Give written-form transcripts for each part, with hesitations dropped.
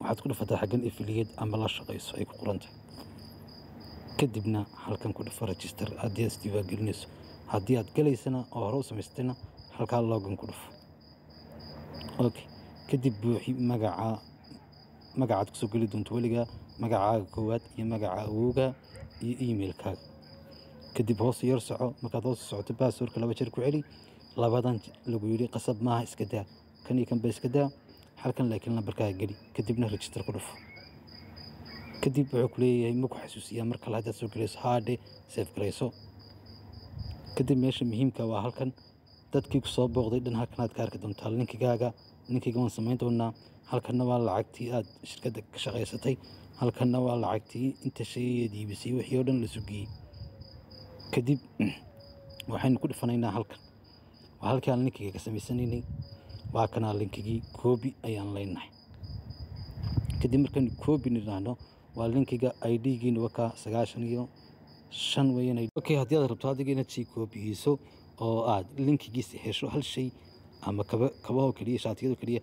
Waxaad ku dhufataa xaggan affiliate ama la shaqayso ay ku qoran tahay. Kadibna halkan ku dhufo register haddii aad isdiiwaan gelinayso. Haddii aad galaysana oo hore u samaystayna, halkaa login ku dhufo. Okay, kadib buuxi magaca. Magacaad kusoo geli doonto weligaa, magacaaga koowaad iyo magaca awowga iyo emailkaaga. Kadib hoos yar soco. Markaad hoos socoto, passwordka laba jeer ku celi. Labadan lagu yidhi qasab maaha, iska daa. Kan iyo kan ba iska daa halkan, laakiin lambarkaaga geli. Kadibna register ku dhufo. Kadib wuxuu ku leeyahay, ma ku xasuusiyaa mar kale haddaad soo gelayso? Haadhe, save garayso. Kadib meesha muhiimka waa halkan. Dadkii ku soo booqday dhan halkan aad ka arki doontaa. Linkigaaga, linkiga waan samayn doonaa. Halkanna waa lacagtii aad shirkadda ka shaqaysatay. Halkanna waa lacagtii, inta shay aad iibisay, wixii oo dhan la sugiyey. Kadib waxaynu ku dhufanaynaa halkan. Waa halkii aan linkiga ka samaysanaynay. Waa kanaa linkigii, copy ayaan leenahay. Kadib markaynu copy nidhaahno, waa linkiga. ID-giina wakaa, 95 weeyaan. Okay, haddii aad rabto adiga inaad shay koobiyeyso oo aad linkigiisa hesho, hal shay ama kaba, kabahoo keliya, shaatiyado keliya,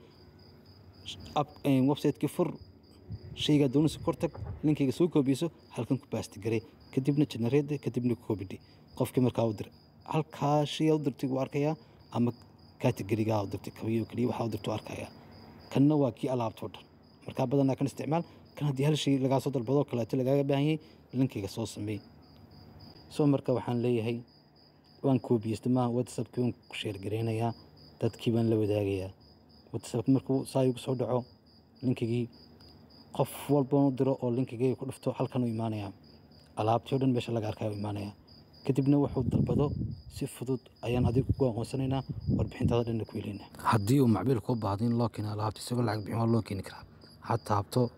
website-kii fur, shaygaa doonaysa kor tag, linkiga soo koobiyeyso, halkan ku paste garee, kadibna generate, kadibna copy dhe. Qofkii markaa u dir, halkaa shay u dirtay wuu arkayaa, ama categorygaa u dirtay, kabiyo keliya waxaa u dirtay u arkayaa. Kanna waa kii alaabtoo dhan. Markaa badanaa kan isticmaal kan. Haddii hal shay lagaa soo dalbado kaleeto lagaaga baahan yahay, linkiga soo sameey. So marka waxaan leeyahay, waan koobiyeysta maaha, WhatsAppkii waan ku share gareynayaa, dadkii baan la wadaagayaa. WhatsApp markuu saa igu soo dhaco linkigii, qof walbaan u diro oo linkigayga ku dhufto, halkan u imaanayaa. Alaabtii o dhan meesha laga arkaya u imaanayaa. Kadibna wuxuu dalbado si fudud ayaan adiga ku aqoonsanaynaa, warbixintaada dhanna ku helaynaa. Haddii uu macmiil kuu baahdo in loo keeno alaabta isagoo lacag bixin, waa loo keeni karaa. Ha taabto.